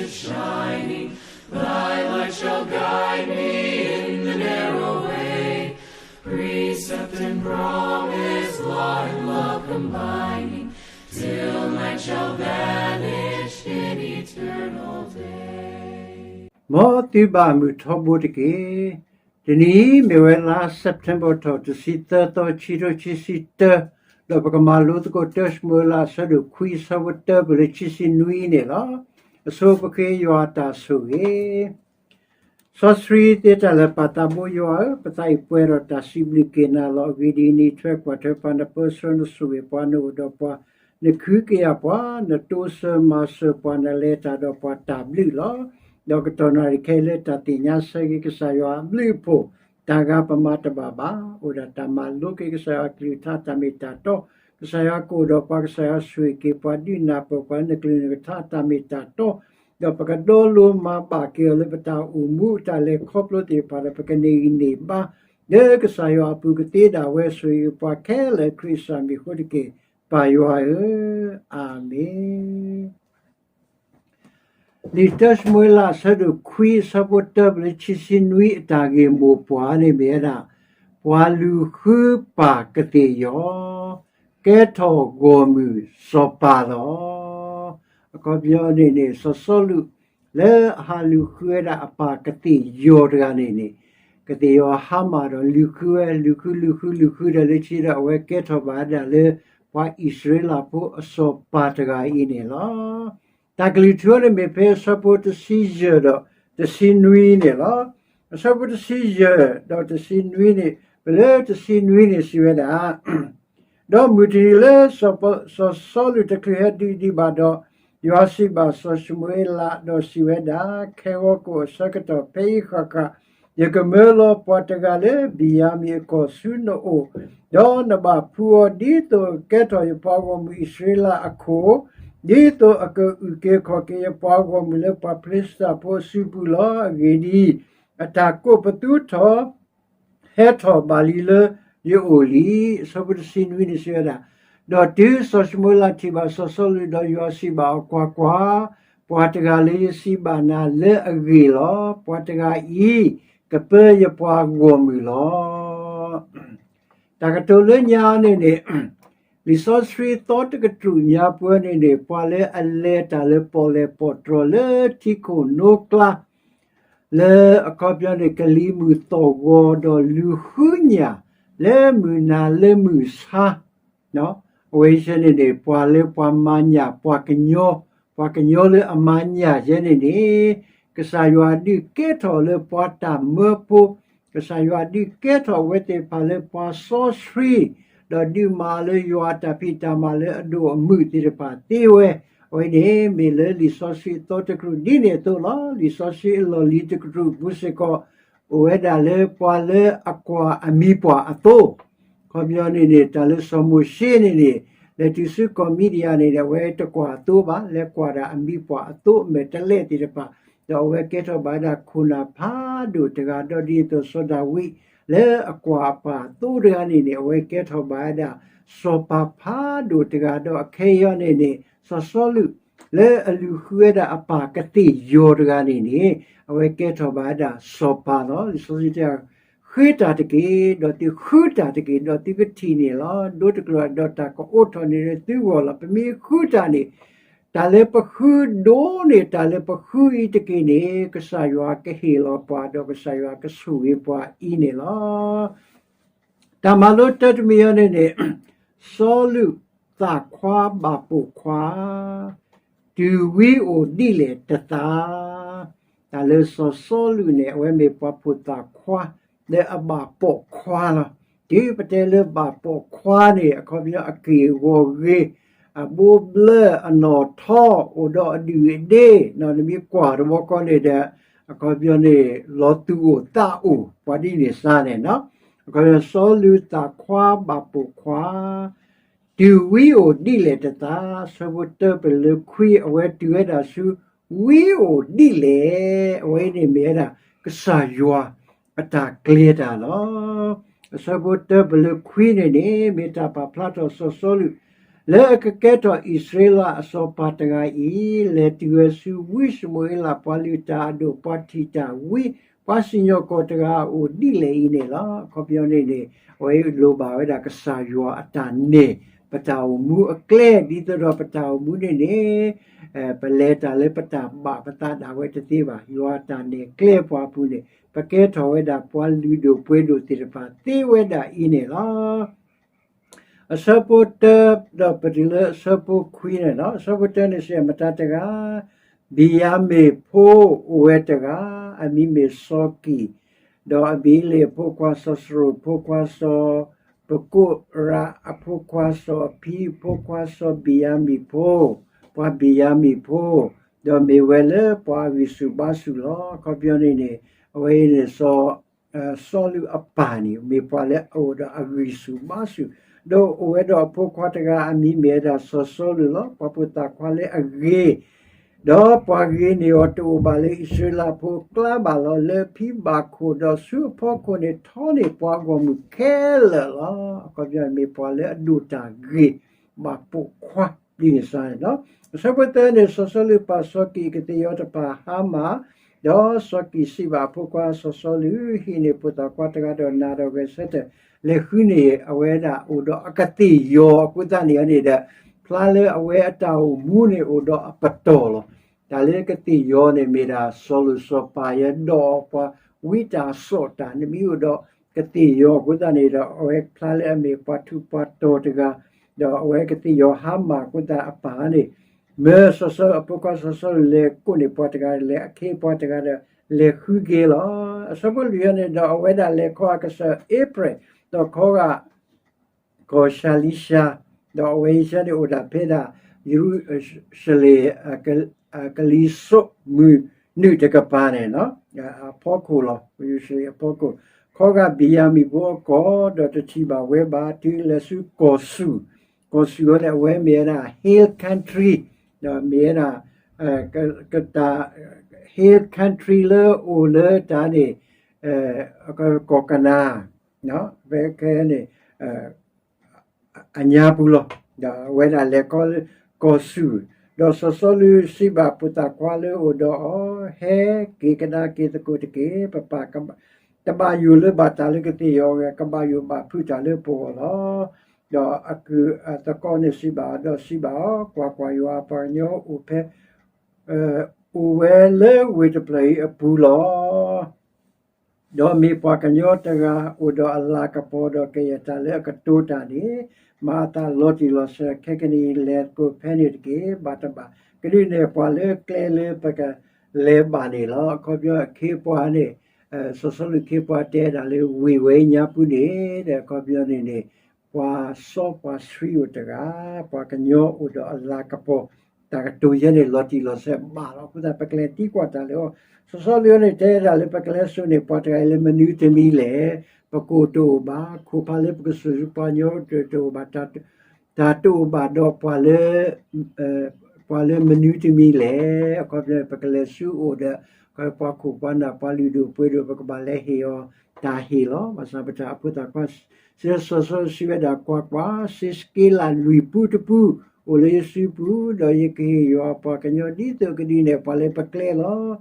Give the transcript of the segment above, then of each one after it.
shining, thy light shall guide me in the narrow way. Precept and promise, law and love combining, till night shall vanish in eternal day. မ်သုဘၣ်မုာ်ထီဘိတက့ၢ်. တနံၤအံၤမ့ၢ်ဝဲလါ September ထီၣ် တဆံသၢသီ ခံထိခံဆံတၢ, ဒီးပကမၤလိသကိး တၢၡမူၤအ့လး အဆၢဒိၣ်ခွံ အဆၢဖိတၢ ပလၢခံဆံနွံန့ၣ်လီၤ. အဆိပဃ့ယွၤအတၢ်ဆိၣ်ဂ့ၤ. စီဆှံသ့တၢ်လၢာ် ပၢ်သးဘိယွၤဧၢ, ပသးအံၤပှဲၤဒီးတၢ်စံးဘျုးက့ၤနၤလီၤ. အဂ့ၢ်ဒ်အံၤ, နအံးထွဲကွၢ်ထွဲပှၤ, နပၢဆှၢနဆိၣ်ဂ့ၤပှၤ, နအိၣ်ဒီးပှၤ, နခုကယာ်ပှၤ, နတိစၢၤမၤစၢၤပှၤ, နလဲၤတၢ်ဒီးပှၤတၢ်ဘျုးလီၤ. ဒီးကတီၢ်နၣ်ရံၣ်ခဲအံၤလၢတၢ်သ့ၣ်ညါဆၢဂ့ၤ ကစၢ်ယွၤအဘျုးအဖှိၣ်, တၢ်ဂၤပမၤတဘၣ်ဘၣ်, အိၣ်ဒၣ်တၢ်မၤလိက့ၤ ကစၢ်ယွၤအကလုၢ်ကထါတၢ်မ့ၢ်တၢ်တီ, ကစၢ်ယွၤကအိၣ်ဒီးပှၤ, ကစၢ်ယွၤဆိၣ်ဂ့ၤက့ၤပှၤ, ဒုးနၢ်ပၢၢ်ပှၤလၢနကလုၢ်နကထါတၢ်မ့ၢ်တၢ်တီ, ဒီးပကဒီလိမၤဘၣ်က့ၤအီၤလၢပတၢ်အိၣ်မူအတၢ်လဲၤခီဖျိသ့ၣ်တဖၣ်ဒီး ပကန့ၢ်ဂံၢ်န့ၢ်ဘါ, လၢကစၢ်ယွၤအပူၤကသ့ဒၣ်ဝဲ ဆိၣ်ဂ့ၤပှၤခဲလၢာ်ခရံာ်အမံၤအဃိတက့ၢ်, ပၢ်ယွၤဧၢ, အၤမ့ၣ်. လံာ်တၢၡမူၤအ့လး အဆၢဒိၣ်ခွံ အဆၢဖိတၢ ပလၢခံဆံနွံ အတၢ်ဂ့ၢ်မိၢ်ပှၢ်န့ၣ်မ့ၢ်ဝဲဒၣ်, ပှၤလူၤဃုပၢ်ကသ့ၣ်ယီၤ, ကဲထီၣ်ဂီၢ်မုၢ်စီၤပၤလီၤ. အခီပညီန့ၣ်န့ၣ် စီၤစီလူး လၢအဟးလူၤဃုဝဲဒၣ်အပၢ်ကသ့ၣ်ယီၤတဂၤန့ၣ်န့ၣ်, ကသ့ၣ်ယီၤဟါမၢ်ဒီးလူၤဃုဝဲ, လူၤဃု လူၤဃု လူၤဃုဒီး လၢခံဒီးအဝဲကဲထီၣ်ဘၣ်ဝဲဒၣ်လၢ ပှၤအံၣ်စရ့လးဖိအစီၤပၤတဂၤအံၤန့ၣ်လီၤ. တၢ်ကလုၢ်ထူန့ၣ်မ့ၢ်ဖဲအဆၢဖိတဆံယဲၢ်ဒီးတဆံနွံန့ၣ်လီၤ. အဆၢဖိတဆံယဲၢ်ဒီးတဆံနွံန့ၣ်, ပလၢတဆံနွံန့ၣ်စံးဝဲဒၣ်, ဒီးမုၢ်တနံၤလၢစီၤစီလူးတချုးဟဲဒုးဒံးဘၣ်ဒီး, ယွၤစံးဘၣ်စီၤၡမူၤအ့လးဒီးစံးဝဲဒၣ်, ခဲဂီၤကိၣ်အဆၢကတီၢ်ဖဲအံၤဃၣ်ဃၣ်, ယကမၢလီၤပှၤတဂၤလၢဘ့ၣ်ယၤမံၣ်အကီၢ်ဆူနအိၣ်, ဒီးနဘၣ်ဖှူအီၤဒ်သိးအကဲထီၣ်ယပှၤဂီၢ်မုၢ်အံၣ်စရ့လးအခိၣ်, ဒ်သိးအကအုၣ်က့ၤခီၣ်က့ၤယပှၤဂီၢ်မုၢ်လၢပှၤဖလ့ၡသးဖိအစုပူၤလီၤ. အဂ့ၢ်ဒ်အံၤ, အတၢ်ကိးပသူထီၣ် ဟဲထီၣ်ဘၣ်လံလၢယအိၣ်လံ. အဆၢဖိတဆံနွံန့ၣ်စံးဝဲဒၣ်, ဒီးတုၤစီၤၡမူၤအ့လးထံၣ်ဘၣ်စီၤစီလူးဒီးယွၤစံးဘၣ်အီၤ, ကွၢ်ကွၢ်, ပှၤတဂၤလၢယစံးဘၣ်နၤလၢအဂ့ၢ်လီၤ. ပှၤတဂၤအံၤ ကပၢယပှၤဂီၢ်မုၢ်လီၤ. တၢ်ကတိၤလၢညါန့ၣ်န့ၣ်, လံာ်စီဆှံသီတကတြူၢ်ညါပှဲၤန့ၣ်န့ၣ်, ပှၤလၢအလဲၤတၢ်လၢပီၣ်လဲၣ်ပီၣ်တြီၤလၢထံခိၣ်နိကျါ လၢအခီပညီန့ၣ် ကလံၤမုၢ်သီၣ်ဂီၤဒီးလူၤဃုညၣ်လၢမုၢ်နၤလၢမုၢ်ဆါ, အဝဲဆဲန့ၣ်န့ၣ် ပှၤလၢပှၤမၤညၣ် ပှၤကညီ, ပှၤကညီလၢအမၤညၣ်ယဲန့ၣ်န့ၣ်, ကစၢ်ယွၤဒုးကဲထီၣ်လၢပှၤတၢ်မၢဖိ, ကစၢ်ယွၤဒုးကဲထီၣ်ဝဲသ့ၣ်တဖၣ်လၢပှၤစီဆှံ, ဒီးဒုးမၤလၢယွၤအတၢ်ဖံးတၢ်မၤလၢအဒိၣ်အမုၢ်သ့ၣ်တဖၣ်သ့ဝဲ, အဝဲန့ၣ်မ့ၢ်လၢလံာ်စီဆှံအသီတကတြူၢ်ဒ်န့ၣ်အသိးလီၤ. လံာ်စီဆှံအလီၢ်လံၤတကတြူၢ်ပူၤစ့ၢ်ကီး အိၣ်ဝဲဒၣ်လၢပှၤလၢအကွၢ်အမံၤပှၢ်အသိး, အခီပညီန့ၣ်န့ၣ် တၢ်လၢစီၤမိၤၡ့န့ၣ်န့ၣ်, လဲၤတုၤဆူကီၢ်မံဒယၣ်န့ၣ်န့ၣ် အဝဲတကွၢ်အသိးဘၣ်, လဲၤကွၢ်ဒၣ်အမံၤပှၢ်အသိးအမဲာ်တလဲၣ်သ့ၣ်တဖၣ်, ဒီးအဝဲကဲထီၣ်ဘၣ်ဝဲဒၣ်ခိၣ်နၢ်ဖးဒိၣ်တဂၤ, ဒီးဒ်သိးစီၤဒၤဝံး လၢအကွၢ်အပၢ်အသိးတဂၤန့ၣ်န့ၣ် အဝဲကဲထီၣ်ဘၣ်ဝဲဒၣ် စီၤပၤဖးဒိၣ်တဂၤ, ဒီးအခဲအံၤန့ၣ်န့ၣ် စီၤစီလူး လၢအလူၤဃုဝဲဒၣ်အပၢ်ကသ့ၣ်ယီၤတဂၤန့ၣ်န့ၣ် အဝဲကဲထီၣ်ဘၣ်ဝဲဒၣ်စီၤပၤလီၤ. လံာ်စီဆှံတဲ, ဃ့တၢ်တက့ၢ်, ဒီးသုဃုတၢ်တက့ၢ်, ဒီးသုကထံၣ်န့ၣ်လီၤ. ဒိတကျၢၤဒီးတၢ်ကအိးထီၣ်န့ၢ်သုဂီၢ်လီၤ. ပမ့ၢ်ဃုတၢ်န့ၣ်, တၢ်လၢပဃုဒိးန့ၢ် တၢ်လၢပဃုအံၤတက့ၢ်န့ၣ် ကစၢ်ယွၤကဟ့ၣ်လီၤပှၤ ဒီးကစၢ်ယွၤကဆိၣ်ဂ့ၤပှၤအံၤန့ၣ်လီၤ. တၢ်မၤလိတၢတမံၤအံၤန့ၣ်န့ၣ်, စီလူးသးခွါဘၣ်ပိာ်ခွါ, တုၤဝံအိၣ်ဒ်လဲၣ်တသး. တၢ်လၢစီၤစီလူးန့ၣ် အဝဲမ့ၢ်ပှၤဖိသၣ်ခွါ လၢအဘၣ်ပိာ်ခွါလီၤ. တုၤပတဲလၢဘၣ်ပိာ်ခွါန့ၣ် အခီပညီအက့ၢ်အဂီၤဂ့ၤ, အဘိဘျၢအနီၣ်ထီ အိၣ်ဒီးအဒုၣ်အဒ့, နမ့ၢ်ကွၢ်တဘျီဃီန့ၣ်ဒီး အခီပညီန့ၣ် လီၤသူၣ်အိၣ်သးအိၣ် ပှၤဒ်န့ၣ်စါန့ၣ်, အခီပညီ စီလူးသးခွါဘၣ်ပိာ်ခွါ, တုၤဝံအိၣ်ဒ်လဲၣ်တသး. ဆၢဖိတၢပလၢခွံ အဝဲတုၤဝဲဒၣ်ဆူ ဝံအိၣ်ဒ်လဲၣ်, အဝဲအံၤန့ၣ်မ့ၢ်ဝဲဒၣ် ကစၢ်ယွၤအတၢ်ကျဲၤတၢ်လီၤ. အဆၢဖိတၢပလၢခွံန့ၣ်န့ၣ် မ့ၢ်တၢ်ပာ်ဖျါထီၣ်စီၤစီလူး လၢအကကဲထီၣ်အံၣ်စရ့လးအစီၤပၤတဂၤအံၤ, လဲၤတုၤဝဲဆူဝံၡမူၤအ့လးပှၤလုၢ်တၢ်အဒိၣ် ပှၤထံၣ်တၢ်ဝံ ပှၤစံၣ်ညီၣ်ကွီၢ်တဂၤအအိၣ်ဒ်လဲၣ်အံၤန့ၣ်လီၤ. အခီပညီန့ၣ်န့ၣ် အဝဲလိၣ်ဘၣ်ဝဲဒၣ်ကစၢ်ယွၤအတၢ်နဲၣ် ပတၢ်အိၣ်မူအကျဲ, ဒ်သိးဒီးပတၢ်အိၣ်မူန့ၣ်န့ၣ် ပလဲၤတၢ်လၢပတၢ်ဘၣ်ပသးဒၣ်ဝဲတသ့ဘၣ်. ယွၤအတၢ်နဲၣ်ကျဲပှၤအပူၤန့ၣ် ပကဲထီၣ်ဝဲဒၣ်ပှၤလုၢ်ဒိၣ်ပှ့ၤဒိၣ်သ့ၣ်တဖၣ်သ့ဝဲဒၣ်အံၤန့ၣ်လီၤ. အဆၢဖိတၢ ဒီးပတုၤလၢအဆၢဖိခွံန့ၣ်လီၤ. အဆၢဖိတၢန့ၣ်စံး မတၤတဂၤ, ဘံၣ်ယၤမ့ၣ်ဖိအိၣ်ဝဲတဂၤ, အမံၤမ့ၢ်စီၤကံၣ်, ဒီးအဘံၤအ့လံအဖိခွါစီၤစရူး ဖိခွါစီၤပကိရး အဖိခွါစီၤအဖံ ဖိခွါစီၤဘံၣ်ယၤမံၣ်ဖိ, ပှၤဘံၣ်ယၤမံၣ်ဖိ, ဒီးမ့ၢ်ဝဲလၢပှၤအဂံၢ်ဆူၣ်ဘါဆူၣ်လီၤ. အခီပညီန့ၣ်န့ၣ် အဝဲအံၤန့ၣ်စီၤ စီလူးအပၢ်န့ၣ် မ့ၢ်ပှၤလၢအအိၣ်ဒီးအဂံၢ်ဆူၣ်ဘါဆူၣ်, ဒီးအိၣ်ဝဲဒီးအဖိခွါတဂၤ အမံၤမ့ၢ်ဝဲဒၣ်စီၤစီလူးလီၤ. ပှၤဖိသၣ်ခွါလၢအဂ့ၤ, ဒီးပှၤဂ့ၤန့ၢ်အီၤတအိၣ်ဘၣ်လၢအံၣ်စရ့လးဖိအကျါဘၣ်လီၤ. လၢအဖံဘၣ်ခိၣ်ဒီးဆူအဖီခိၣ်န့ၣ် ထီန့ၢ်ပှၤအဂီၢ်မုၢ်ခဲလၢာ်လီၤ. အခီပညီမ့ၢ်ပှၤလၢအဒိၣ်တၢ်ဂ့ၤ ဘၣ်ပိာ်ခွါ ဒ်န့ၣ်စ့ၢ်န့ၣ်လီၤ. အဆၢဖိသၢန့ၣ် စီၤစီလူးပာ်စီၤကံၣ်အကသ့ၣ်ယီၤတဖၣ်ဟါမၢ်, ဒီးစီၤကံၣ်စံးဘၣ်အဖိခွါစီၤစီလူး, ဟံးန့ၢ်ဖိသၣ်ခွါတဂၤဒီးနၤဒီးဂဲၤဆၢထၢၣ် လဲၤဃုန့ၢ်အဝဲဒၣ်အိၣ်ဒီးအကသ့ၣ်ယီၤအဃိသတးန့ၣ်န့ၣ်ဒီး ဖျါလၢအဝဲအတၢ်အိၣ်မူန့ၣ်အိၣ်ဒီးအပတီၢ်လီၤ. တၢ်လၢကသ့ၣ်ယီၤန့ၣ်မ့ၢ်ဒၣ် စီၤလိၣ်စီၤပၤယဲဒီးပှၤဝံတၢ်စီၣ်တၢ် နမ့ၢ်အိၣ်ဒီးကသ့ၣ်ယီၤအဃိသတးန့ၣ်ဒီး အဝဲဖျါလၢအမ့ၢ်ပှၤထူးပှၤတီၤတဂၤ, ဒီးအဝဲကသ့ၣ်ယီၤဟါမၢ်အဃိသတးအပၢ်န့ၣ် မၢစီၤစီလူးအဖိခွါစီၤစီလူးလဲၤကိးန့ၢ်ပှၤတဂၤ လဲၤအခ့အပှၤတဂၤဒီး လဲၤဃုက့ၤလီၤ. အဆၢဖိလွံၢ်န့ၣ်ဒီး အဝဲဒၣ်လဲၤခီအကစၢၢ်အ့ဖြဲၣ်, ဒီးခီဂာ် ကီၢ်ၡၤလံၡၢ, ဒီးအဝဲအံၤန့ၣ်အိၣ်ဒၣ်ဖဲဒၣ် ယရူၤၡလ့ၣ် ကလံၤစိးမုၢ်နုာ်တကပၤန့ၣ် အဖီခိၣ်လီၤ. ယရူၤၡလ့ၣ်အဖီခိၣ်, ခီဂာ်ဘံၣ်ယၤမံၣ်ဖိအကီၢ် ဒီးတထံၣ်ဘၣ်ဝဲဘၣ် တုၤလဲၤဆူကီၢ်စူၣ်, ကီၢ်စူၣ်အံၤန့ၣ် အဝဲမ့ၢ်ဝဲဒၣ် hill country, ဒီးမ့ၢ်ဝဲဒၣ် ကတၢ် hill country လၢအိၣ်လၢတၢ်န့ၣ် ကီၢ်ကနၤ ဖဲခဲန့ၣ် အညါပူၤလီၤ. ဒီးအဝဲဒၣ်လဲၤခီလၢကီၢ်စူၣ်, ဒီးစီၤစီလူးစံးဘၣ်ဖိသၣ်ခွါလၢအအိၣ်ဒီးအီၤ, ဟဲက့ၤကဒါက့ၤသကိးတက့ၢ်. ပပၢ် တဘၣ်ယိၣ်လၢဘၣ်တၢ်လၢကသ့ၣ်ယီၤဝဲ, ကဘၣ်ယိၣ်ဘၣ်ဖုးတၢ်လၢပဂီၢ်လီၤ. ဒီးအကုၢ်အသကိးန့ၣ်စံးဘၣ်အီၤ, ဒီးစံးဘၣ်အီၤ, ကွၢ်ကွၢ်, ယွၤအပှၤကညီအိၣ်ဖဲ အိၣ်ဝဲလၢဝ့ၢ်တဖျၢၣ်အံၤအပူၤလီၤ. ဒီးမ့ၢ်ပှၤကညီတဂၤအိၣ်ဒီးအလၤကပီၤ ဒီးကယဲၢ်တၢ်လၢအကတိၤတၢ်န့ၣ် မၤအသးလီၤတံၢ်လီၤဆဲးခဲကနံၣ်အံၤ လဲၤသကိးဖဲန့ၣ်တက့ၢ်. ဘၣ်တဘၣ် ကဒုးနဲၣ်ပှၤလၢကျဲလၢပကလဲၤဘၣ်န့ၣ်လီၤ. အခီပညီအခ့အပှၤန့ၣ် စီၤစီလူးအခ့အပှၤတဲဒၣ်လၢဝ့ၢ်ဝဲညါပူၤန့ၣ် ဒီးအခီပညီန့ၣ်န့ၣ် ပှၤစီပှၤဆှံအိၣ်တဂၤ, ပှၤကညီအိၣ်ဒီးအလၤကပီၤ, တၢ်ကတိၤယဲန့ၣ် လီၤတံၢ်လီၤဆဲးဘၣ်လီၤ. အဃိသတး ပကလဲၤသံကွၢ်တၢ်လၢအီၤ, စီၤစီလူးန့ၣ် တဲဒၣ်လၢပကလဲၤစိာ်န့ၢ်ပှၤတဂၤအံၤလၢမနုၤတမံၤလဲၣ်. ပကိၣ်တအိၣ်ဘၣ်, ခိၣ်ဖးလၢပကစိာ်ဆူပှၤကညီတအိၣ်ဘၣ်, တၢ်တအိၣ်ဘၣ်ဒီးပှၤလၢ ပှၤလၢမနုၤတမံၤလဲၣ်. အခီပညီ ပကလဲၤဆူအအိၣ်ဒီး ပှၤခိၣ်ပှၤနၢ် ပှၤလုၢ်ဒိၣ်ပှ့ၤဒိၣ် ပကဘၣ်လဲၤဟ့ၣ်အီၤတၢ်ဟ့ၣ်လီၤ. ဘၣ်ဆၣ်ပတၢ်အိၣ်ဖှိၣ်သးခွါ စီၤစီလူးစံးဝဲဒၣ်, ကွၢ်ကွၢ်, စ့စက့လးလွံၢ်ပူတပူ အိၣ်လၢယစုပူၤ, ဒီးယကဟ့ၣ်ယွၤအပှၤကညီ ဒ်သိးကဒုးနဲၣ်ပှၤလၢပကျဲလီၤ.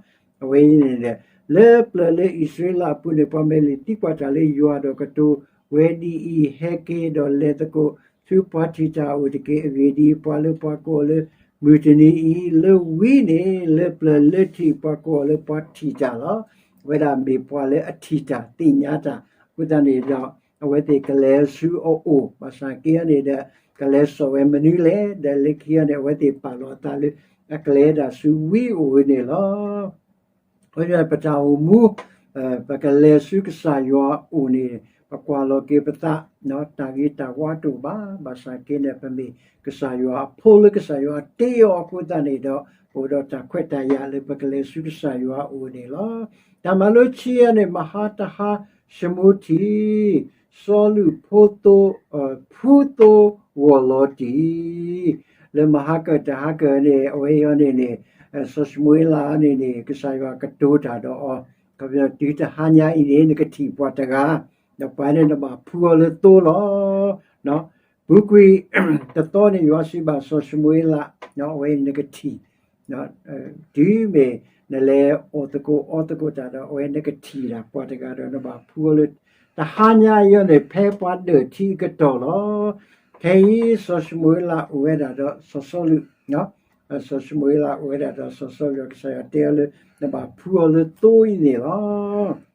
အဝဲအံၤန့ၣ် လၢပျၢၤလၢအံၣ်စရ့လးအပူၤန့ၣ် ပှၤမ့ၢ်လဲၤသံကွၢ်တၢ်လၢယွၤဒီးကတိၤဝဲဒ်အံၤ, ဟဲက့ၤဒီးလဲၤသကိး ဆူပှၤထံၣ်တၢ်အအိၣ်တက့ၢ်. အဂ့ၢ်ဒ်အံၤ, ပှၤလၢပှၤကိးအီၤလၢ မုၢ်တနံၤအံၤ လၢဝံန့ၣ် လၢပျၢၤလၢထံး ပှၤကိးအီၤလၢပှၤထံၣ်တၢ်လီၤ. အဝဲဒၣ်မ့ၢ်ပှၤလၢအထံၣ်တၢ်သ့ၣ်ညါတၢ် အဃိသတးန့ၣ်ဒီး အဝဲသ့ၣ်ကလဲၤဆူအအိၣ်, ဘၣ်ဆၣ်က့အံၤန့ၣ်ဒီး ကလဲၤစိာ်ဝဲမနုၤလဲၣ်, ဒီးလၢခံအံၤန့ၣ် အဝဲသ့ၣ်ပာ်လီၤအသးလၢအကျဲဒၣ်ဆူဝံအအိၣ်န့ၣ်လီၤ. အဃိန့ၣ် ပတၢ်အိၣ်မူ ပကလဲၤဆူကစၢ်ယွၤအအိၣ်န့ၣ် ပကွၢ်လီၤက့ၤပသး, တၢ်ဂ့ၤတၢ်ဝါတအိၣ်ဘၣ်. ဘၣ်ဆၣ်က့န့ၣ် ပမ့ၢ်ကစၢ်ယွၤအဖိလၢကစၢ်ယွၤတ့အီၤအဃိသတးန့ၣ်ဒီး ပအိၣ်ဒီးတၢ်ခွဲးတၢ်ယာ်လၢပကလဲၤဆူကစၢ်ယွၤအအိၣ်န့ၣ်လီၤ. တၢ်မၤလိဆံးအံၤန့ၣ် မဟါတဟါၡမူတံ စီၤလူးဖိသိ ဖူသိဂီၢ်လီၤတံၢ် လၢမဟါကၢၣ်တဟါကၢၣ်န့ၣ် အဝဲအံၤန့ၣ်န့ၣ် စီၤၡမူၤအ့လးန့ၣ်န့ၣ် ကစၢ်ယွၤကတိၤတၢ်ဒီးအီၤ, တုၤတဟါညါအံၤန့ၣ် နကထံၣ်ပှၤတဂၤ, ဒီးပှၤန့ၣ်နဘၣ်ဖှူအီၤလၢသိလီၤ. ပူၤကွံာ်တသီန့ၣ် ယွၤစံးဘၣ်စီၤၡမူၤအ့လး, အဝဲနကထံၣ်, တုၤမ့ၢ်နလဲၤအီၣ်သကိးအီသကိးတၢ်ဒီး အဝဲနကထံၣ်တၢ်ပှၤတဂၤဒီး နဘၣ်ဖှူအီၤလၢ တဟါညါအံၤန့ၣ် ဖဲပှၤဒၢၣ်ထံအကတီၢ်လီၤ. ခဲအံၤစီၤၡမူၤအ့လးအိၣ်ဝဲဒၣ်ဒီးစီၤစီလူး, စီၤၡမူၤအ့လးအိၣ်ဝဲဒၣ်ဒီးစီၤစီလူးဒီး ကစၢ်ယွၤတဲအီၤလၢ နဘၣ်ဖှူအီၤလၢသိအံၤန့ၣ်လီၤ.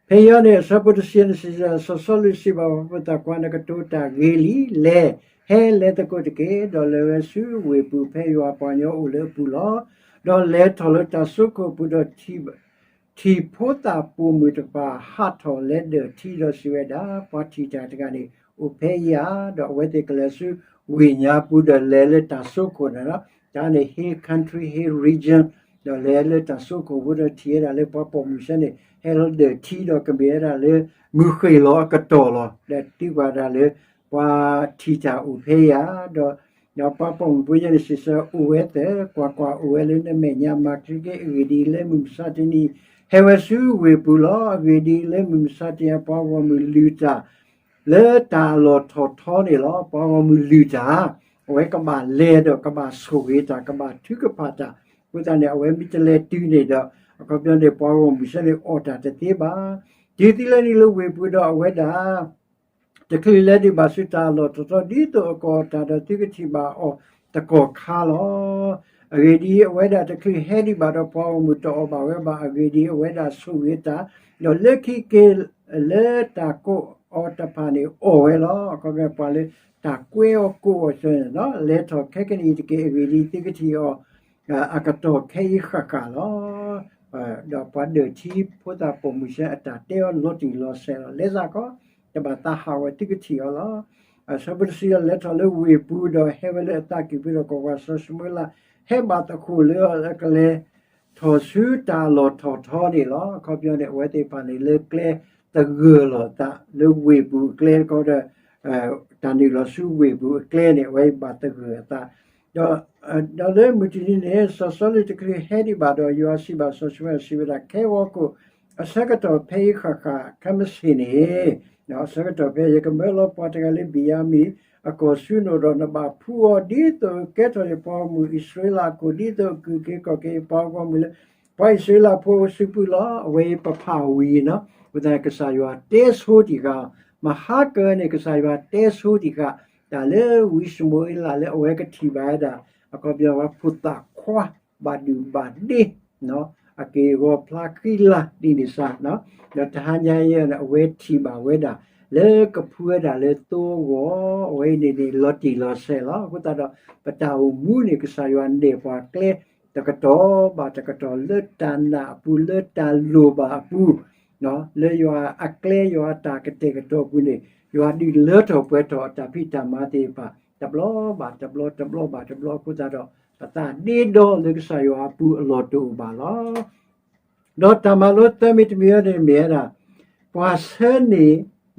ဖဲအံၤန့ၣ် အဆၢဖိတဆံန့ၣ် စံး စီၤစီလူးစံးဘၣ်ပှၤဖိသၣ်ခွါ, နကတိၤတၢ်ဂ့ၤလံ, လဲၤ, ဟဲလဲၤသကိးတက့ၢ်. ဒီးလဲၤဝဲဆူဝ့ၢ်ပူၤ ဖဲယွၤအပှၤကညီအိၣ်လၢအပူၤလီၤ. ဒီးလဲၤထီၣ်လၢတၢ်စိခိၣ်အပူၤဒီး ထံၣ်ဖိသၣ်ပိာ်မုၣ်တဖၣ်ဟးထီၣ်လဲၤဒၢၣ်ထံဒီးစံးဝဲဒၣ်, ပှၤထံၣ်တၢ်တဂၤန့ၣ် အိၣ်ဖဲအံၤဧါ. ဒီးအဝဲသ့ၣ်ကလဲၤဆူဝ့ၢ်ညါပူၤဒီးလဲၤလၢတၢ်စိခိၣ်န့ၣ်လီၤ. တၢ်န့ၣ် hill country, hill region, ဒီးလဲၤလၢတၢ်စိခိၣ်ဖိဒီးထံၣ်ဝဲဒၣ်လၢပှၤပိာ်မုၣ်ဆၢန့ၣ် ဟဲလီၤဒၢၣ်ထံဒီးကမ့ၢ်ဝဲဒၣ်လၢ မုၢ်ဃ့ၢ်လီၤအကတီၢ်လီၤ. ဒီးသံကွၢ်ဒၣ်လၢ ပှၤထံၣ်တၢ်အိၣ်ဖဲအံၤဧါ. ဒီး ဒီးပှၤပိာ်မုၣ်ဖိညါန့ၣ် စံးဆၢအိၣ်ဝဲသၢ, ကွၢ်ကွၢ်, အိၣ်ဝဲလၢနမဲာ်ညါ, မၤချ့က့ၤအဂ့ၢ်ဒ်အံၤ, လၢမုၢ်မဆါတနံၤ ဟဲဝဲဆူဝ့ၢ်ပူၤလီၤ. အဂ့ၢ်ဒ်အံၤ, လၢမုၢ်မဆါတနံၤ ပှၤဂီၢ်မုၢ်လုၢ်တၢ် လၢတၢ်အလီၢ်ထီၣ်ထီန့ၣ်လီၤ. ပှၤဂီၢ်မုၢ်လုၢ်တၢ်, အဝဲကဘၣ်လဲၤဒီးကဘၣ်ဆိၣ်ဂ့ၤတၢ်, ကဘၣ်ထုကဖၣ်တၢ်. အဃိသတးန့ၣ် အဝဲမ့ၢ်တလဲၤတုၤန့ၣ်ဒီး အခီပညီန့ၣ် ပှၤဂီၢ်မုၢ်ဆၢန့ၣ်အီၣ်တၢ်တသ့ဘၣ်. တုၤသံလၢနံၤလၢဝ့ၢ်ပူၤဒီးအဝဲဒၣ် တချုးလဲၤဒံးဘၣ်ဆူတၢ်အလီၢ်ထီၣ်ထီ ဒ်သိးအကအီၣ်တၢ်ဒီး သုကထံၣ်ဘၣ်အီၤတကီၢ်ခါလီၤ. အဂ့ၢ်ဒ်အံၤ, အဝဲဒၣ်တချုးဟဲဒံးဘၣ်ဒီး ပှၤဂီၢ်မုၢ်တအီၣ်ဘၣ်ဝဲဘၣ်. အဂ့ၢ်ဒ်အံၤ, အဝဲဒၣ်ဆိၣ်ဂ့ၤတၢ်, ဒီးလၢခံက့ၤလၢတၢ်ကိးအီၤတဖၣ်န့ၣ် အီၣ်ဝဲလီၤ. အခီပညီပှၤလၢတၢ်ကွဲအီၤကိးအီၤဆၢန့ၣ်လီၤ. လဲၤထီၣ်ခဲကနံၣ်အံၤတက့ၢ်. အဂ့ၢ်ဒ်အံၤ, သုကထံၣ်အီၤ အကတီၢ်ခဲအံၤဃၣ်ဃၣ်လီၤ. ဒီးပှၤဒၢၣ်ထံဖိသၣ်ပိာ်မုၣ်ဆၢအတၢ်တဲအီၤလီၤတံၢ်လီၤဆဲးလီၤ. လဲၤစ့ၢ်ကီး, တဘၣ်သးဟးဂီၤ, သုကထံၣ်အီၤလီၤ. အဆၢဖိတဆံ လဲၤထီၣ်လၢဝ့ၢ်ပူၤဒီးဟဲဝဲလၢအသးကံၢ်ပူၤဒီး ကွၢ်ကွၢ်, စီၤၡမူၤအ့လးဟဲဘၣ်သကိးလၢအကလဲၤထီၣ်ဆူတၢ်အလီၢ်ထီၣ်ထီန့ၣ်လီၤ. အခီပညီန့ၣ် အဝဲသ့ၣ်တဖၣ်န့ၣ် လၢကျဲသဂၢၢ်လီၤအသး လၢဝ့ၢ်ပူၤအကျဲတခီဒီး တၢ်နုာ်လီၤဆူဝ့ၢ်ပူၤအကျဲန့ၣ် အဝဲဘၣ်သဂၢၢ်အသး ဒီး ဒီးလၢမုၢ်တနံၤန့ၣ် စီၤစီလူးတချုးဟဲဒံးဘၣ်ဒီး ယွၤစံးဘၣ်စီၤၡမူၤအ့လး, စံးဝဲဒၣ်, ခဲဂီၤခိၣ်အဆၢကတီၢ်ဖဲအံၤဃၣ်ဃၣ် ခဲမုၢ်ဆ့ၣ်န့ၣ်, အဆၢကတီၢ်ဖဲ ယကမၢလီၤပှၤတဂၤလၢဘ့ၣ်ယၤမံၣ်အကီၢ်ဆူနအိၣ်ဒီး နဘၣ်ဖှူအီၤ ဒ်သိးကဲထီၣ်ယပှၤဂီၢ်မုၢ်အံၣ်စရ့လးအခိၣ်, ဒ်သိးအကုၢ်က့ၤခီၣ်က့ၤယပှၤဂီၢ်မုၢ်လၢ ပှၤအံၣ်စရ့လးဖိအစုပူၤလီၤ. အဝဲပဖးဝံၤနီၤ, အဃိသတး ကစၢ်ယွၤတဲဆိတံၢ်ဃာ်, မဟါကၢန့ၣ် ကစၢ်ယွၤတဲဆိတံၢ်ဃာ် တၢ်လၢဝံၡမူၤအ့လးလၢအဝဲကထံၣ်ဘၣ်ဝဲဒၣ် အခီပညီပှၤဖိသၣ်ခွါ ဘၣ်ဒုၣ်ဘၣ်ဒ့ အက့ၢ်အဂီၤဖျါဃံလၤဒ်န့ၣ်စ့ၢ်, ဒီးတဟါညါအံၤန့ၣ် အဝဲထံၣ်ဘၣ်ဝဲဒၣ် လၢကဖှူဝဲဒၣ်လၢသိအဂီၢ်, အဝဲအံၤန့ၣ်န့ၣ် လီၤတံၢ်လီၤဆဲးလီၤ. အဃိသတးဒီး ပတၢ်အိၣ်မူန့ၣ် ကစၢ်ယွၤနဲၣ်ပှၤကျဲ တကတီၢ်ဘၣ်တကတီၢ် လၢတၢ်နာ်အပူၤ လၢတၢ်လိၣ်ဘၣ်အပူၤ လၢယွၤအကျဲ ယွၤအတၢ်ကတဲာ်ကတီၤပူၤန့ၣ် ယွၤဒုးလၢထီၣ်ပှဲၤထီၣ်အတၢ်ဖံးတၢ်မၤသ့ၣ်တဖၣ် တဘျီဘၣ်တဘျီ တဘျီဘၣ်တဘျီအဃိသတးဒီး ပသးဒ့ဒီလၢကစၢ်ယွၤအပူၤအလီၢ်တအိၣ်ဘၣ်လီၤ. ဒီးတၢ်မၤလိသၢမံၤတမံၤအံၤန့ၣ်မ့ၢ်ဝဲဒၣ် ပှၤဆၢန့ၢ်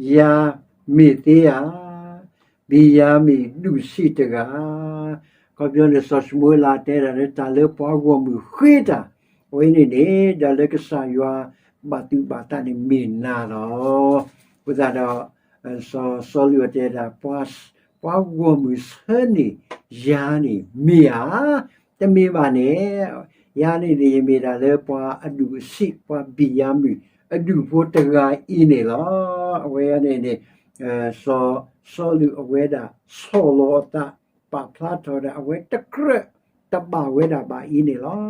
ယၤမ့ၢ်သ့ဧါ, ဘံၣ်ယၤမံၣ်ဒူၣ်ဆံးတဂၤ ခီပညီန့ၣ် စီၤၡမူၤအ့လးတဲဒၣ်လၢတၢ်လၢပှၤဂီၢ်မုၢ်ဃ့တၢ် အဝဲန့ၣ်န့ၣ် ဒီးလၢကစၢ်ယွၤဘၣ်သူၣ်ဘၣ်သးန့ၣ်မ့ၢ်နၤလီၤ. အဃိသတးဒီး စီၤစီလူးတဲဒၣ် ပှၤဂီၢ်မုၢ်ဆၢန့ၢ်ယၤန့ၣ်မ့ၢ်ဧါ, တမ့ၢ်ဘၣ်န့ၣ် ယၤန့ၣ်န့ၣ် ယမ့ၢ်ဒၣ်လၢပှၤအဒူၣ်အဆံး ပှၤဘံၣ်ယၤမံၣ်အဒူၣ်ဖိတဂၤအံၤန့ၣ်လီၤ. အဝဲန့ၣ်န့ၣ် စီၤစီလူးအဝဲဒၣ်ဆီၣ်လီၤအသး ပာ်ဖျါထီၣ်ဒၣ် အဝဲတကြၢးတဘၣ်ဝဲဒၣ်ဘၣ်အံၤန့ၣ်လီၤ.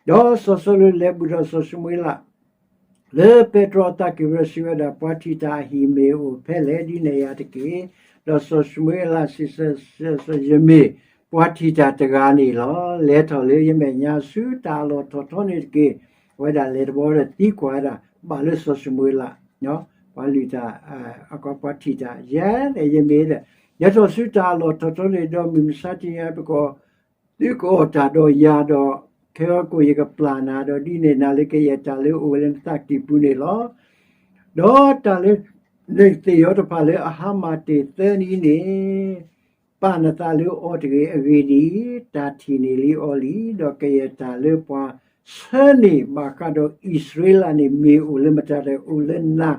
ဒီးစီၤစီလူးလဲၤဘူၣ်ထီၣ်စီၤၡမူၤအ့လး လၢပဲတြီအသးကံၢ်ပူၤဒီးစံးဝဲဒၣ်, ပှၤထံၣ်တၢ်အဟံၣ်မ့ၢ်အိၣ်ဖဲလဲၣ် ဒုးနဲၣ်ယၤတက့ၢ်. ဒီးစီၤၡမူၤအ့လးစံးဆၢ, ယမ့ၢ်ပှၤထံၣ်တၢ်တဂၤန့ၣ်လီၤ. လဲၤထီၣ်လၢယမဲာ်ညါဆူတၢ်အလီၢ်ထီၣ်ထီန့ၣ်တက့ၢ်. အဝဲဒၣ်လဲၤတဘျီဒီးသံကွၢ်ဝဲဒၣ် ဘၣ်လၢစီၤၡမူၤအ့လး ပှၤလုၢ်တၢ် အကီပှၤထံၣ်တၢ် ယၤန့ၣ် ယမ့ၢ်ဒီး လဲၤထီၣ်ဆူတၢ်အလီၢ်ထီၣ်ထီန့ၣ် ဒီးမုၢ်မဆါတနံၤအံၤ ပကီၢ် သုကအီၣ်တၢ်ဒီးယၤဒီး ခဲအံၤကီၢ် ယကပျၢ်နၤဒီး ဒ်န့ၣ်နၤလၢကယဲၢ်တၢ်လၢအိၣ်ဝဲလၢနသးကံၢ်ပူၤန့ၣ်လီၤ. ဒီးတၢ်လၢ နသ့ၣ်ယီတဖၣ်လၢအဟါမၢ်တ့ၢ်သၢနံၤန့ၣ် ပာ်နသးလၢအီၤတဂ့ၤ. အဂ့ၢ်ဒ်အံၤ, တၢ်ထံၣ်န့ၢ်လံအီၤလံ, ဒီးကယဲၢ်တၢ်လၢပှၤဆၢန့ၢ်ဘၣ်ဃးဒီးအံၣ်စရ့လးန့ၣ် မ့ၢ်အိၣ်လၢမတၤဒီး အိၣ်လၢနၤ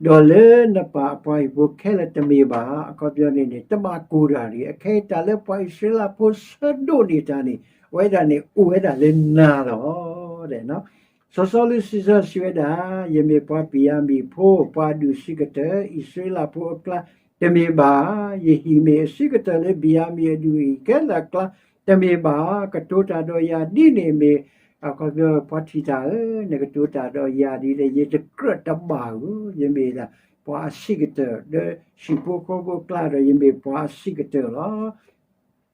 ဒီးလၢနပၢ်အပှၤဟံၣ်ဖိခဲလၢာ်တမ့ၢ်ဘၣ်. အခီပညီန့ၣ်န့ၣ် တဘၣ်ကိၢ်တၢ်တဂ့ၤ. အခဲအံၤတၢ်လၢပှၤအံၣ်စရ့လးဖိဆၢဒိးန့ၢ်တၢ်န့ၣ် အဝဲဒၣ်န့ၣ်အိၣ်ဝဲဒၣ်လၢနၤလီၤ. စီၤစီလူးစံးစၢ်စံးဝဲဒၣ်, ယမ့ၢ်ပှၤဘံၣ်ယၤမံၣ်ဖိ, ပှၤအဒူၣ်အဆံးကတၢၢ် အံၣ်စရ့လးဖိအကျါတမ့ၢ်ဘၣ်. ယဟံၣ်မ့ၢ်အဆံးကတၢၢ်လၢဘံၣ်ယၤမံၣ်အဒူၣ်အံၤခဲလၢာ်အကျါတမ့ၢ်ဘၣ်. ကတိၤတၢ်ဒီးယၤဒ်န့ၣ်မ့ၢ် အခီပညီ ပှၤထံၣ်တၢ်ဧၢ, နကတိၤတၢ်ဒီးယၤဒ်လဲၣ်, ယတကြၢးတဘၣ်ဧၢ, ယမ့ၢ်ဒၣ်ပှၤအဆံးကတၢၢ် လၢဟံၣ်ဖိဃီဖိအကျါဒီး ယမ့ၢ်ပှၤအဆံးကတၢၢ်လီၤ.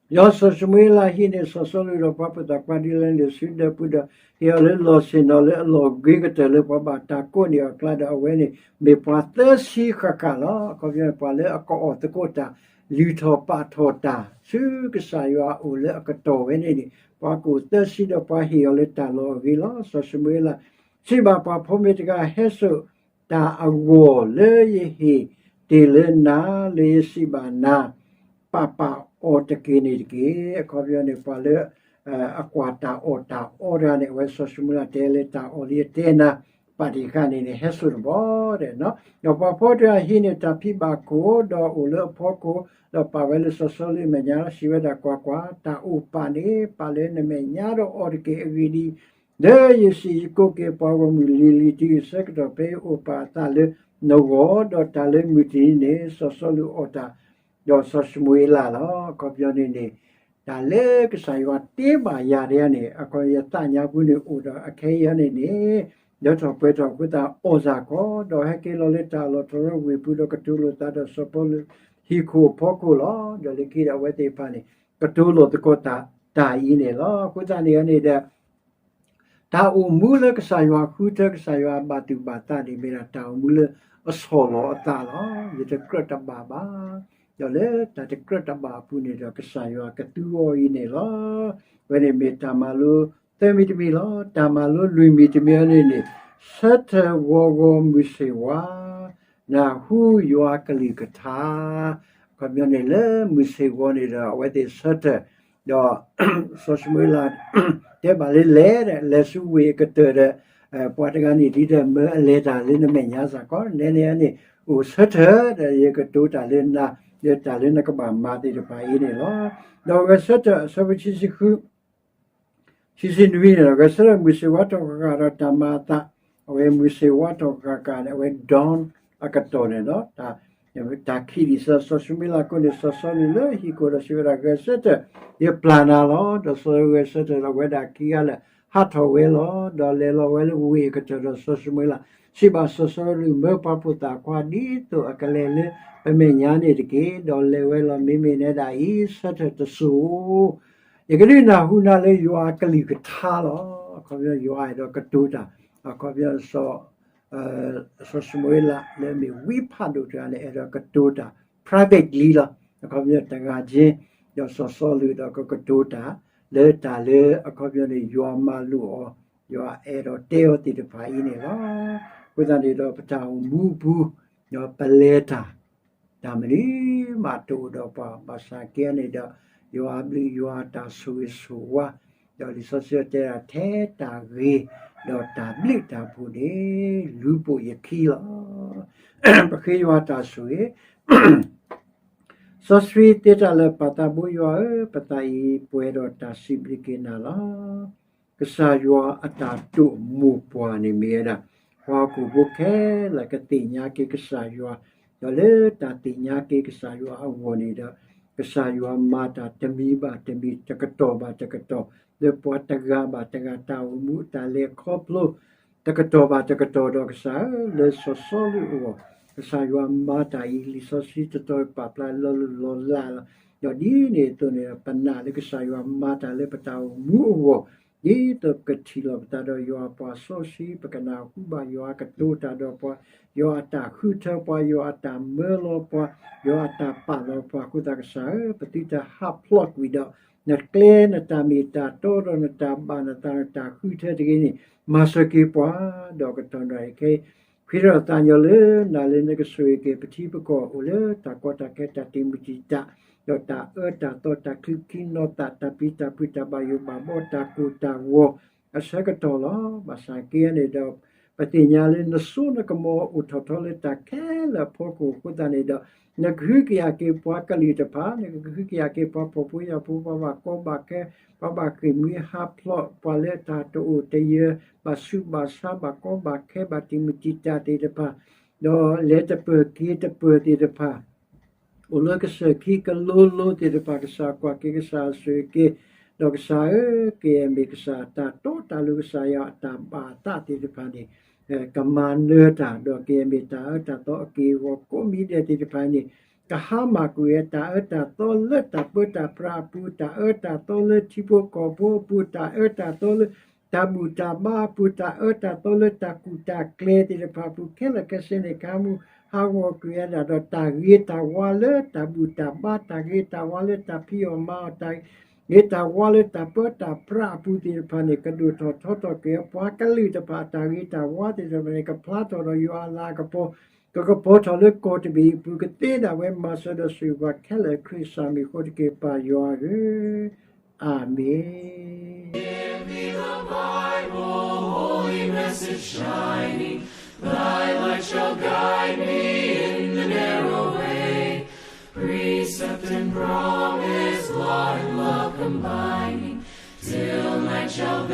ဒီးစီၤၡမူၤအ့လးဟံးန့ၢ်စီၤစီလူးဒီးပှၤဖိသၣ်ခွါဒ်လဲၣ်န့ၣ် ဆူဒၢးပူၤဒီး ဟ့ၣ်အီၤလၢလီၢ်ဆ့ၣ်နီၤလၢအလီၢ်ဂ့ၤကတၢၢ်လၢပှၤဘၣ်တၢ်ကိးန့ၢ်အီၤအကျါဒီး အဝဲန့ၣ်မ့ၢ်ပှၤသၢဆံဃၣ်ဃၣ်လီၤ. အခီပညီ ပှၤလၢအကအီၣ်သကိးတၢ် လုၢ်ထီၣ်ပာ်ထီၣ်တၢ် ဆူကစၢ်ယွၤအအိၣ်လၢအကတီၢ်ဝဲန့ၣ်န့ၣ် ပှၤကအိၣ်သၢဆံဒီးပှၤဟ့ၣ်အီၤလၢတၢ်လီၢ်အဂ့ၤလီၤ. စီၤၡမူၤအ့လးစံးဘၣ်ပှၤဖိမ့ၢ်တဂၤ ဟဲစိာ်တၢ်အဂီၢ်လၢယဟ့ၣ်တ့ၢ်လၢနၤ လၢယစံးဘၣ်နၤ ပာ်ပာ်အီၤတက့ၢ်န့ၣ်တက့ၢ်. အခီပညီန့ၣ် ပှၤလၢ အကွၢ်တၢ်အီၣ်တၢ်အီတဂၤန့ၣ် အဝဲစီၤၡမူၤအ့လးတဲလၢတၢ်အီၣ်လၢယတဲနၤ ပာ်တ့ၢ်ဃာ်န့ၣ်န့ၣ် ဟဲစိာ်တဘျီဒီး ဒီးပှၤဖိတဂၤဟံးန့ၢ်တၢ်ဖံးဘၣ်ခိၣ် ဒီးအိၣ်လၢအဖီခိၣ် ဒီးပာ်ဝဲလၢစီၤစီလူးအမဲာ်ညါ စံးဝဲဒၣ် ကွၢ်ကွၢ်, တၢ်အိၣ်ပာ်န့ၣ် ပာ်လၢနမဲာ်ညါဒီးအီၣ်တက့ၢ်. အဂ့ၢ်ဒ်အံၤ, လၢယစံးယကိးက့ၤပှၤဂီၢ်မုၢ်လံၤလံၤတုၤအဆၢကတီၢ် ဖဲယအိၣ်ပာ်အသးလၢနဂီၢ်, ဒီးတၢ်လၢမုၢ်တနံၤန့ၣ် စီၤစီလူးအီၣ်တၢ် ဒီးစီၤၡမူၤအ့လးလီၤ. အခီပညီန့ၣ်န့ၣ် တၢ်လၢကစၢ်ယွၤတ့ဘၣ်ယၤဒ်န့ၣ် အခီပညီယသးညါပူၤန့ၣ်အိၣ်ဒီးအခဲအံၤန့ၣ်န့ၣ် ဒၢထီၣ်ပှဲၤထီၣ်အဃိသတး အီၣ်စၢ်ကီး ဒီးဟဲက့ၤလီၤလၢတၢ်လီၢ်ထီၣ်ရၢဝ့ၢ်ပူၤ ဒီးကတိၤလိာ်သးဒီးစီၤပီလူးဟံၣ်ခိၣ်အဖီခိၣ်လီၤ. ဒီးလၢခံဒီးအဝဲသ့ၣ်တဖၣ်န့ၣ် ကတိၤလိာ်သကိးတၢ်တၢ်အံၤန့ၣ်လီၤ. အဃိသတးန့ၣ်န့ၣ်ဒီး တၢ်အိၣ်မူလၢကစၢ်ယွၤဃုထၢ ကစၢ်ယွၤဘၣ်သူၣ်ဘၣ်သးန့ၣ် မ့ၢ်ဒၣ်တၢ်အိၣ်မူလၢအဆီၣ်လီၤအသးလီၤ. ယတကြၢးတဘၣ်ဘၣ်. ဒီးလၢတၢ်တကြၢးတဘၣ်အပူၤန့ၣ်ဒီး ကစၢ်ယွၤကသူအီၤအံၤန့ၣ်လီၤ. အဝဲန့ၣ်မ့ၢ်တၢ်မၤလိသၢမံၤတမံၤလီၤ. တၢ်မၤလိလွံၢ်မံၤတမံၤအံၤန့ၣ်န့ၣ် ဆၢထၢၣ်ဂီၤဂီၤမုၢ်ဆ့ၣ်ဝါ နၢ်ဟူယွၤကလုၢ်ကထါ အခီပညီန့ၣ်လၢမုၢ်ဆ့ၣ်ဂီၤန့ၣ်ဒီး အဝဲသ့ၣ်ဆၢထၢၣ် ဒီး စီၤၡမူၤအ့လး တဲဘၣ်လၢလဲၤဒီး လဲၤဆူဝ့ၢ်အကတၢၢ်ဒီး ပှၤတဂၤန့ၣ်ဒ်ဒီးမၢအလဲၤတၢ်လၢနမဲာ်ညါစ့ၢ်ကီး နဲန့ၣ်န့ၣ် အိၣ်ဆၢထၢၣ်ဒီး ယကတိၤတၢ်လၢနၤ လၢတၢ်လၢနကဘၣ်မၤသ့ၣ်တဖၣ်အံၤန့ၣ်လီၤ. ဒီးဂဲၤဆၢထၢၣ် အဆၢဖိဆံဆံဃု ဆံဆံနွံန့ၣ်ဒီး ဂဲၤဆၢထၢၣ်မုၢ်ဆ့ၣ်ဝါထီၣ်ဃၣ်ဃၣ်ဒီးတၢ်မၤအသး, အဝဲမုၢ်ဆ့ၣ်ဝါထီၣ်ဃၣ်ဃၣ်န့ၣ် အဝဲ dawn အကတီၢ်န့ၣ်ဒီး တၢ်ခံးဒံးဆၢ စီၤၡမူၤအ့လးကိးန့ၢ် စီၤစီလူးလၢဟံၣ်ခိၣ်ဒီးစံးဝဲဒၣ် ဂဲၤဆၢထၢၣ် ယပျၢ်နၤလီၤ. ဒီးစီၤစီလူးဂဲၤဆၢထၢၣ်ဒီး အဝဲဒၣ်ခံဂၤလၢာ်ဟးထီၣ်ဝဲလီၤ. ဒီးလဲၤလီၤဝဲလၢဝ့ၢ်အကတၢၢ်ဒီးစီၤၡမူၤအ့လး စံးဘၣ်စီၤစီလူး မၢပှၤဖိသၣ်ခွါဒ်သိးအကလဲၤလၢပမဲာ်ညါန့ၣ်တက့ၢ်. ဒီးလဲၤဝဲလီၤ မ့မ့ၢ်နဲဒၣ်အံၤ ဆၢထၢၣ်တစိၤ ယကဒုးနၢ်ဟူနၤလၢယွၤအကလုၢ်ကထါလီၤ. အခီပညီယွၤအဲၣ်ဒိးကတိၤတၢ်, အခီပညီ စီၤၡမူၤအ့လးလၢအမ့ၢ်ဝံဖးဒိၣ်တဂၤန့ၣ် အဲၣ်ဒိးကတိၤတၢ် privately လီၤ. အခီပညီ တဂၤချင်း ဒီးစီၤစီလူးဒီးကကတိၤတၢ် လၢတၢ်လၢအခီပညီန့ၣ် ယွၤမၤလိာ်အီၤ, ယွၤအဲၣ်ဒိးတဲအီၤသ့ၣ်တဖၣ်အံၤန့ၣ်လီၤ. အဃိသတးန့ၣ်ဒီး ပတၢ်အိၣ်မူအပူၤ ဒီးပလဲၤတၢ် တၢ်မနုၤမးတအိၣ်ဒီးပှၤ ဘၣ်ဆၣ်က့န့ၣ်ဒီး ယွၤအဘျုးယွၤအတၢ်ဆိၣ်ဂ့ၤဆိၣ်ဝါ ဒီးလံာ်စီဆှံတဲဒၣ် ထဲတၢ်ဂ့ၤ ဒီးတၢ်ဘျုးတၢ်ဖှိၣ်န့ၣ် လူၤပိာ်ယခံလီၤ. ပဃ့ယွၤတၢ်ဆိၣ်ဂ့ၤ စီဆှံသ့တၢ်လၢာ်ပာ်သးဘိယွၤဧၢ, ပသးအံၤပှဲၤဒီးတၢ်စံးဘျုးက့ၤနၤလီၤ. ကစၢ်ယွၤအတၢ်တိာ်မိၢ်ပှၢ်န့ၣ်မ့ၢ်ဝဲဒၣ် ပှၤဟီၣ်ခိၣ်ဖိခဲလၢာ်ကသ့ၣ်ညါက့ၤကစၢ်ယွၤ, ဒီးလၢတၢ်သ့ၣ်ညါက့ၤကစၢ်ယွၤအဂီၢ်န့ၣ်ဒီး ကစၢ်ယွၤမၤတၢ်တမံၤဘၣ်တမံၤ တကတီၢ်ဘၣ်တကတီၢ် လၢပှၤတဂၤဘၣ်တဂၤ တၢ်အိၣ်မူတၢ်လဲၤခီဖျိ တကတီၢ်ဘၣ်တကတီၢ်ဒီးကစၢ်ဧၢ, လၢစီၤစီလူးအဂီၢ် ကစၢ်ယွၤမၤတၢ်အံၤ လံာ်စီဆှံတတီၤပာ်ဖျါလီၤလီၤလးလီၤ. ဒီးဒ်န့ၣ်အသိးန့ၣ် ပနာ်လၢကစၢ်ယွၤမၤတၢ်လၢပတၢ်အိၣ်မူအဂီၢ် ဒ်သိးပကထံၣ်လိာ်ပသးဒီးယွၤအပှၤစီဆှံ ပကနၢ်ဟူဘၣ်ယွၤအကတိၤတၢ်ဒီးပှၤ ယွၤအတၢ်ဃုထၢပှၤ ယွၤအတၢ်မၢလီၤပှၤ ယွၤအတၢ်ပာ်လီၤပှၤအဃိသတးကစၢ်ဧၢ, ပသုတဟးဖျိးကွံာ်ဒီး နကျဲနတၢ်မ့ၢ်တၢ်တီဒီးနတၢ်ဘၣ်နသး နတၢ်ဃုထၢတဂ့ၤန့ၣ် မၤစၢၤက့ၤပှၤ ဒီးကတီၢ်နၢ်အံၤခဲအံၤ ဃ့ထီၣ်သးညီလၢနၤလၢနကဆိၣ်ဂ့ၤက့ၤ ပထံပကီၢ်အိၣ်လၢတၢ်ကီတၢ်ခဲတၢ်တံာ်မုၢ်တံာ်တာ် ဒီးတၢ်အၢတၢ်သီတၢ်ချံခံနီၤသး တၢ်ပျံၤတၢ်ဖုးတၢ်ဘၣ်ယိၣ်ဘၣ်ဘီတၢ်ကိၢ်တၢ်ဂီၤအဆၢကတီၢ်လီၤ. ဘၣ်ဆၣ်က့န့ၣ်ဒီး ပ ပသ့ၣ်ညါလၢနစိနကမီၤအိၣ်ထီၣ်ထီလၢတၢ်ခဲလၢာ်အဖီခိၣ်အဃိသတးန့ၣ်ဒီး, နကဟုကယာ်က့ၤပှၤကလုာ်တဖၣ်, နကဟုကယာ်က့ၤပှၤဖှီၣ်ဖိယာ်ဖိ, ပှၤဘၣ်ကီဘၣ်ခဲ, ပှၤဘၣ်ဃ့ၢ်မှံဟးဖျိး, ပှၤလၢတၢ်တအိၣ်တယၢၤ, ဘၣ်ဆူးဘၣ်ဆါ, ဘၣ်ကီဘၣ်ခဲ, ဘၣ်တံာ်မုၢ်တံာ်တာ်သ့ၣ်တဖၣ်, ဒီးလဲၤတပၢၢ်က့ၤတပၢၢ်သ့ၣ်တဖၣ် အိၣ်လၢကစၢၢ်ခံကလိလိသ့ၣ်တဖၣ်, ကစၢ်ကွၢ်က့ၤ, ကစၢ်ဆိၣ်ဂ့ၤက့ၤ, ဒီးကစၢ်ဧၢ, ကယဲၢ်မ့ၢ်ကစၢ်တၢ်တီတၢ်လိၤ, ကစၢ်ယွၤအတၢ်ဘၣ်အသးသ့ၣ်တဖၣ်န့ၣ် ကမၤနၢၤတၢ်, ဒီးကယဲၢ်မ့ၢ်တၢ်အၢတၢ်သီအက့ၢ်အဂီၤကိးမံၤဒဲးသ့ၣ်တဖၣ်န့ၣ် ကဟါမၢ်ကွံာ်ဝဲတၢ်အၢတၢ်သီလၢတၢ်ပၢတၢ်ပြးအပူၤ, တၢ်အၢတၢ်သီလၢထံဖိကီၢ်ဖိအပူၤ, တၢ်အၢတၢ်သီလၢတၢ်ဘူၣ်တၢ်ဘါအပူၤ, တၢ်အၢတၢ်သီလၢတၢ်ကူၣ်တၢ်ကျဲသ့ၣ်တဖၣ်အပူၤ, ခဲလၢာ်ခဲဆ့န့ၣ် ကဟါမၢ်ဟးဂီၤကွံာ်ဝဲဒၣ်ဒီး တၢ်ဂ့ၤတၢ်ဝါလၢတၢ်ဘူၣ်တၢ်ဘါ, တၢ်ဂ့ၤတၢ်ဝါလၢတၢ်ဖံးအီၣ်မၤအီၣ်, တၢ်ဂ့ၤတၢ်ဝါလၢတၢ်ပၢတၢ်ပြးအပူၤသ့ၣ်တဖၣ်န့ၣ် ကဒိၣ်ထီၣ်ထီထီၣ်က့ၤ ပှၤကလုာ်တဖၣ်အတၢ်ဂ့ၤတၢ်ဝါသ့ၣ်တဖၣ်န့ၣ် ကဖျါထီၣ်ဒီးယွၤအလၤကပီၤ, ကကပီၤထီၣ်လၢကီၢ်တဘ့ၣ်အပူၤ, ကသ့ဒၣ်ဝဲမၤစၢၤဒီးဆိၣ်ဂ့ၤပှၤခဲလၢာ် ခရံာ်အမံၤအဃိတက့ၢ် ပၢ်ယွၤဧၢ, အၤမ့ၣ်. Give me the Bible, holy message shining. Thy light shall guide me in the narrow way. Precept and promise, law and love combining. Till night shall